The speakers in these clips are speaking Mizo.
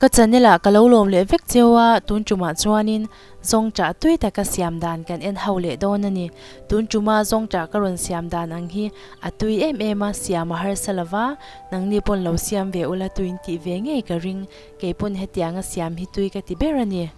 Ka channel ah ka lo lawm leh vek cheu a, tun tumah chuanin zawngṭah tui taka siam dan kan en ho leh dawn a ni. Tun tuma zawngṭah ka rawn siam dan ang hi a tui em em a, siam a harsa lo va, nangni pawn lo siam ve ula tuin tih ve ngei ka ring, kei pawn hetianga siam hi tui ka ti ber a ni.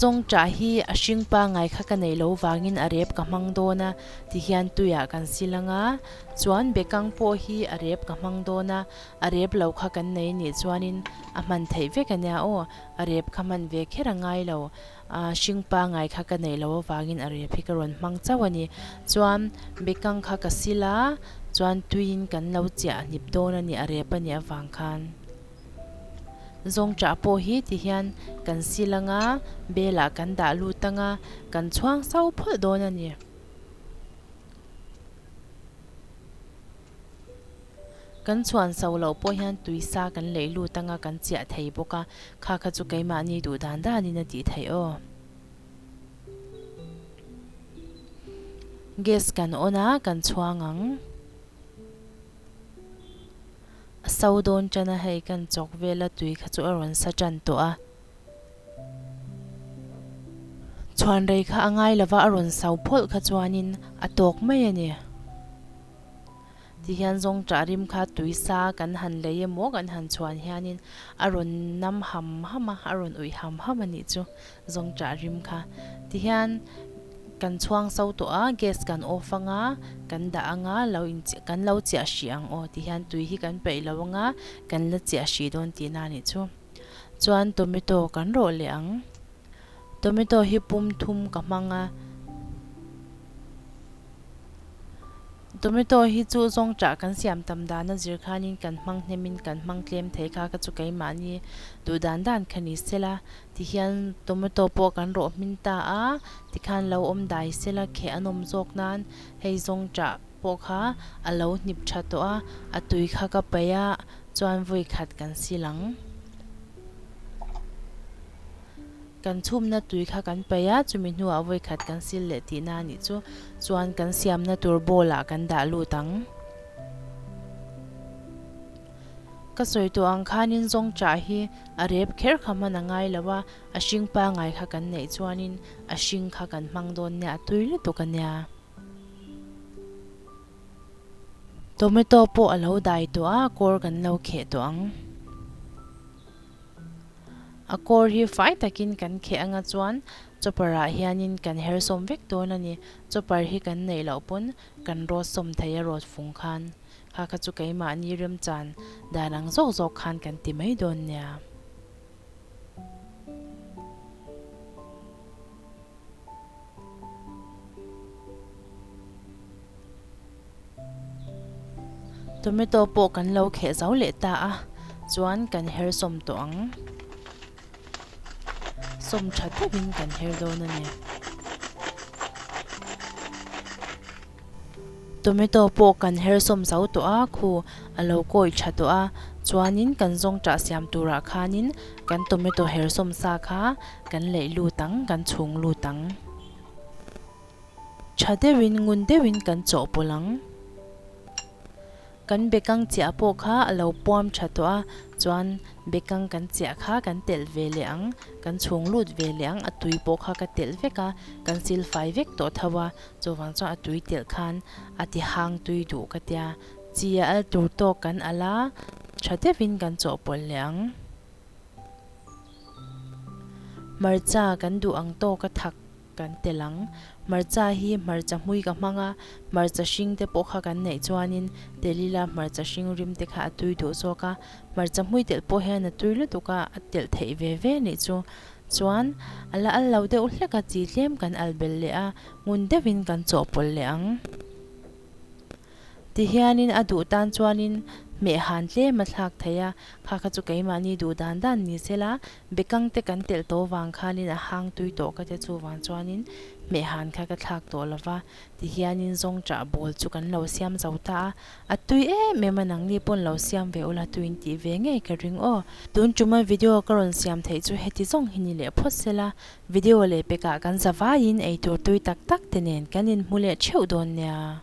Zawngṭah hi a hring pangngai kha ka neih loh vangin a rep ka hmang dawn a, tihian tuiah kan sil ang a, chuan bekang pawh hi a rep ka hmang dawn a, A rep lo kha kan nei nih chuanin a hman theih vek a nia aw, a rep kha hman ve kher a ngai lo, a hring pangai kha ka neih loh avangin a rep hi ka rawn hmang chauh a ni. Chuan bekang kha ka sil a, chuan tuiin kan lo chiah hnip dawn a ni a rep a nih avang khan. Zawngṭah pawh hi ti hian kan sil anga belah kan dah lut anga kan chhuang sau phawlh dawn a ni. Kan chhuan so loh pawh hian tui sa kan leih lut anga kan chiah thei bawk a, kha kha chu keimahni duh dan danin a tih theih aw. Gas kan on a, kan chhuang ang. A so dawn tan a hei kan chawk vel a tui kha chu a rawn sa tan tawh a. Chhuan rei kha a ngai lova a rawn so phawlh kha chuanin a tawk mai a ni. Ti hian zawng ṭah rim kha tui sa kan han lei emaw kan han chhuan hianin a rawn nam ham ham a, a rawn uih ham ham a nih chu zawng ṭah rim kha. Ti hian kan chhuang so tawh a, gas kan off anga kan dah anga lo in kan lo chiah hrih ang aw ti hian tui hi kan peih lo anga kan la chiah hrih dawn tihna a nih chu. Chuan tomato kan rawh leh ang. Tomato hi pum thum ka hmang a. Tomato hi chu zawngṭah kan siam tam dan a zir khanin kan hmang hnemin kan hmang tlem thei kha ka chu keimahni duh dan dan kha ni sela tihian tomato pawh kan rawh hmin ta a tikhan lo awm dai sela kheh an awm zawk nan hei zawngṭah pawh kha a lo hnip tha tawh a a tui kha ka paih a chuan vawi khat kan sil ang. Kan chhumna tui kha kan paih a, chumi hnuah vawi khat kan sil leh tihna a nih chu. Chuan kan siamna tur bowl ah kan dah lut ang. Ka sawi tawh ang khanin zawngṭah hi a rep kher kha hman a ngai lo a, a hring pangai kha kan neih chuanin a hring kha kan hmang dawn nia, a tui lutuk a nia. Tomato pawh a lo dai tawh a, kawr kan lo kheh tawh ang. A kawr hi fai takin kan kheh anga chuan chopper ah hianin kan her sawm vek dawn a ni. Chopper hi kan neih loh pawn kan rawt sawm thei a rawt fung khan. Kha kha chu keimahni remchan dan ang zawk zawk khan kan ti mai dawn nia. Tomato pawh kan lo kheh zo leh ta a, chuan kan her sawm tawh ang. Sawm tha deuhin kan her dawn a ni. Tomato pawh kan her sawm zo tawh a, khu a lo kawi tha tawh a, chuanin kan zawngṭah siam turah khanin kan tomato her sawm sa kha kan leih lut ang, kan chhung lut ang. Tha deuhin ngun deuhin kan chawhpawlh ang. Kan bekang chiah pawh kha a lo puam tha tawh a, chuan bekang kan chiah kha kan telh ve leh ang, kan chhung lut ve leh ang, a tui pawh kha ka telh vek a, kan sil fai vek tawh tho a, chuvang chuan a tui telh khan a ti hang tui duh ka tia, chi a al tur tawk kan al a, tha deuhin kan chawhpawlh leh ang. Hmarcha kan duh ang tawk a thak. Kan tel ang. Hmarcha hi hmarcha hmui ka hmang a, hmarcha hring te pawh kha kan neih chuanin tel ila hmarcha hring rim te kha a tui duh zawk a, hmarcha hmui telh pawh hian a tui lutuk a, a telh theih ve ve nih chu. Chuan a la al lo deuh hlek a, chi tlem kan al belh leh a, ngun deuhin kan chawhpawlh leh ang. Tihianin a duh tan chuanin hmeh han tlem a thlak thei a, kha kha chu keimahni duh dan dan ni sela, bekang te kan telh tawh vang khanin a hang tui tawh ka te chuvang chuanin hmeh han kha ka thlak tawh lo va, tihianin zawngṭah bawl chu kan lo siam zo ta a, a tui em em a nangni pawn lo siam ve ula tuin tih ve ngei ka ring aw. Tun tuma video ka rawn siam theih chu heti zawng hi ni leh phawt sela, video leh pekah kan zavaiin eitur tui tak tak te nen kan inhmu leh theuh dawn nia.